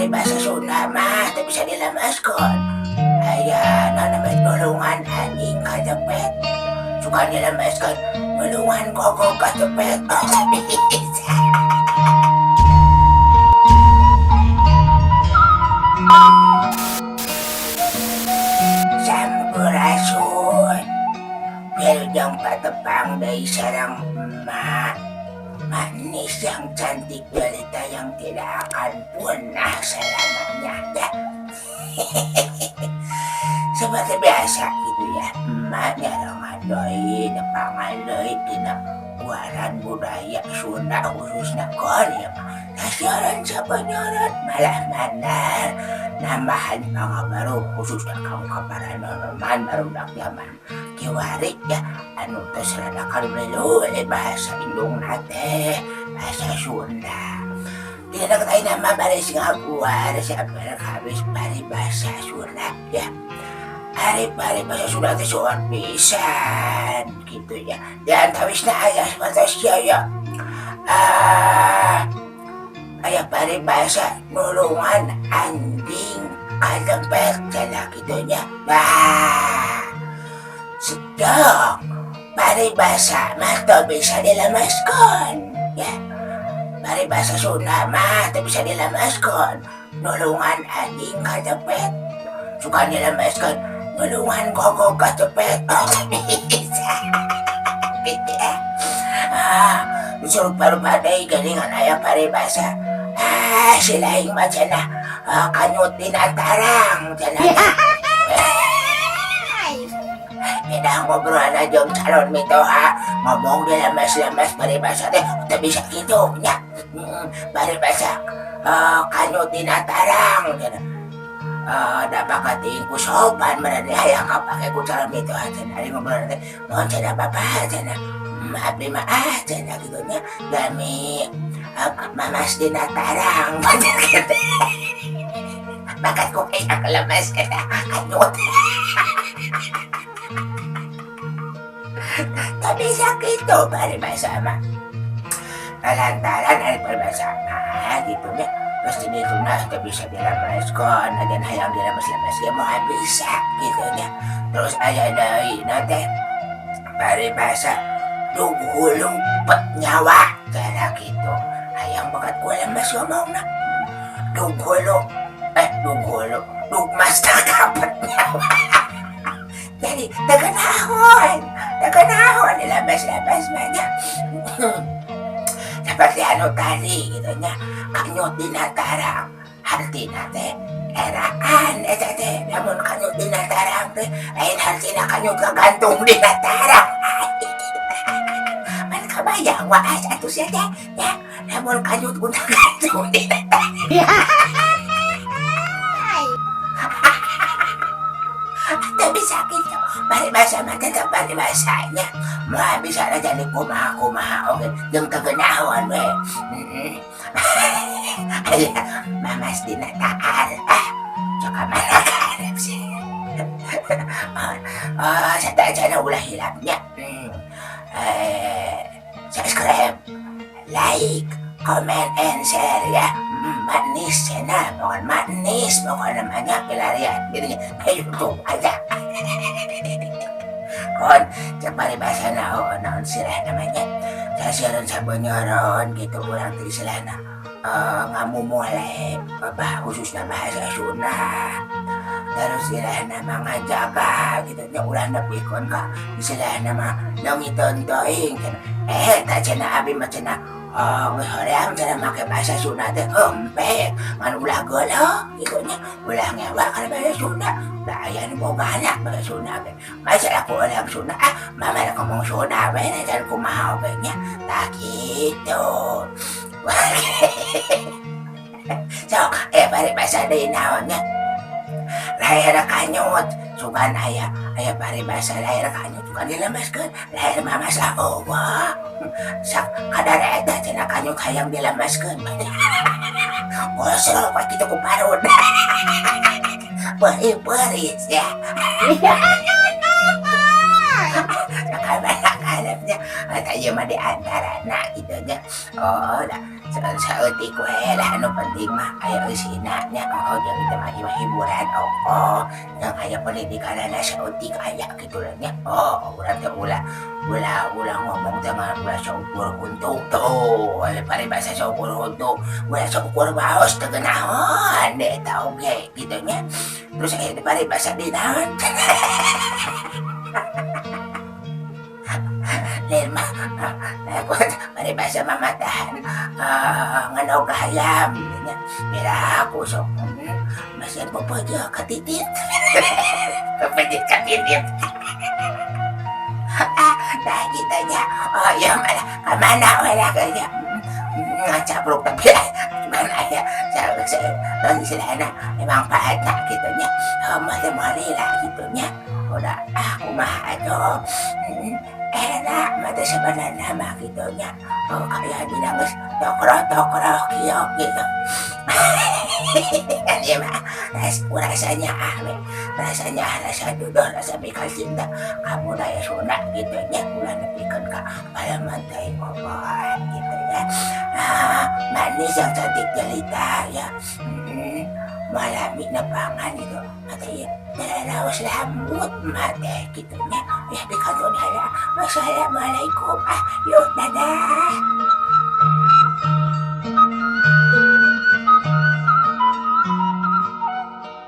Paribasa Sunda mah teu bisa dilemaskeun. Aya naon namanya, nulungan anjing kacepet. Suka dilemaskeun nulungan koko kacepet. Oh, bisa. Sampurasun. Wilujeng patepang deui sareng emak. Manis yang cantik jelita yang tidak akan punah selamanya ya. Seperti biasa gitu ya, emak nyarengan deui, nepangan deui dina guaran budaya Sunda, khususna kon ya mah. Siaran sabanyaran malah mandar nambahan pangabaru, khususnya kaum kabaran nonoman barudak zaman kiwari ya, anu tos rada kalulu bahasa indungna teh bahasa Sunda. Tidak kata nama baris ngaguar siapa habis paribasa Sunda ya. Ari paribasa Sunda teh soal pisan gitu ya. Dan tawisna aya sebatas ya ya. Ah, aya paribasa nulungan anjing kalempet cenah kitu nya. Nah, sedang paribasa mah teu bisa dilemaskeun ya. Paribasa Sunda mah teu bisa dilemaskeun. Nulungan anjing kacepet. Suka dilemaskeun nulungan koko kacepet. Oh, bisa. Gitu ya. Ah, disuruh deui geuningan aya paribasa. Ah, si laing mah cenah ah, kanyut dina tarang cenah. Beda ngobrol jeung calon mitoha, ngomong dilemes-lemes paribasa teh teu bisa kitu nya. Paribasa kanyut dina tarang cenah. Da bakat ku sopan meureun hayang kapake ku calon mitoha cenah. Ari ngobrol teh mohon cenah bapak cenah. Abdi mah ah cenah kitu nya dami mamas dina tarang. Bakat ku kayak kelemes kanyut. Tak bisa gitu paribasa mah. Lantaran ari paribasa mah gitu nya. Pasti dituna teu bisa dilemeskeun, dan hayang dilemes-lemes ge moal bisa gitu nya. Terus aya deui na teh paribasa dug hulu pet nyawa cenah kitu. Hayang bakat ku lemes ngomongna. Dug hulu dug hulu dug mastaka pet nyawa. Jadi teu kenahon, teu kenahon dilemes-lemes mah nya. Seperti anu tadi gitu nya, kanyut dina tarang. Hartina teh eraan eta teh, lamun kanyut dina tarang teh lain hartina kanyut kagantung dina tarang. Man kabayang waas atuh sia teh ya, lamun kanyut guna gantung dina tarang. Teu bisa kitu. Paribasa mah tetep paribasanya. Moal bisa jadi kumaha-kumaha oge jeung teu geunaheun we. Aya mamas dina taar ah sok mana karep sih. Oh, sateuacanna ulah hilap nya. Subscribe, like, comment, and share ya. Manis channel, pokoknya manis, pokoknya namanya pilarian gitu ya. Nah, YouTube aja. Kon, cek paribasa naon naon sirah namanya. Sasiaran sabenyoron gitu urang teh istilahna ngamumule bah khususnya bahasa Sunda. Terus istilahna mah ngajaga gitu nya, ulah nepikeun ka istilahna mah leungiteun teuing cenah. Tah cenah abi mah cenah oh, geus hoream cenah make bahasa Sunda teh hempek ngan ulah geuleuh gitu nya, ulah ngewa kana bahasa Sunda. Da aya nu bogana bahasa Sunda ge. Masa aku urang Sunda ah mama rek ngomong Sunda we can kumaha oge nya. Tah kitu. Sok aya paribasa deui naon nya. Lahir kanyut sugan aya aya paribasa lahir kanyut sugan dilemeskeun lahir mamas eueuh. Sak kadar eta cenah kanyut hayang dilemeskeun. Gosrok we kitu ku parut. Peurih-peurih sia. Sakamana karepnya eta ieu mah di antarana kitu nya. Oh, da Saeutik we lah, anu penting mah aya eusina nya. Oh, jeung itu mah ieu hiburan ongkoh yang aya pendidikanana saeutik aya kitu lah nya. Oh, urang teh ulah ulah ulah ngomong teh mah ulah saukur huntu tuh, paribasa saukur huntu, ulah saukur baos teu geunaheun deh eta oge kitu nya. Terus aya paribasa di naon? Lain mah paribasa mah matahan ngenog hayam nya. Piraku sok masih pepeje katitit. Pepeje katitit. Nah gitu nya. Oh iya malah kemana we lah kayaknya. Ngacapruk tapi cuman aya istilahna memang paetna gitu nya. Mah teh moal lila gitu nya. Udah ah kumaha atuh. Enak mah teh sebenarnya mah gitu nya. Oh kayak bilang geus tokroh-tokroh kieu gitu. Kan ieu mah rasanya ah we. Rasanya rasa jodoh, rasa mikal cinta ka budaya Sunda gitu nya. Ulah nepikeun ka paleman teuing obat gitu ya. Ah, manis yang cantik jelita ya. Malami nepangan gitu. Mata ieu terlalu lembut mah teh gitu nya. Ya di kantor heula. Wassalamualaikum. Ah, yuk dadah.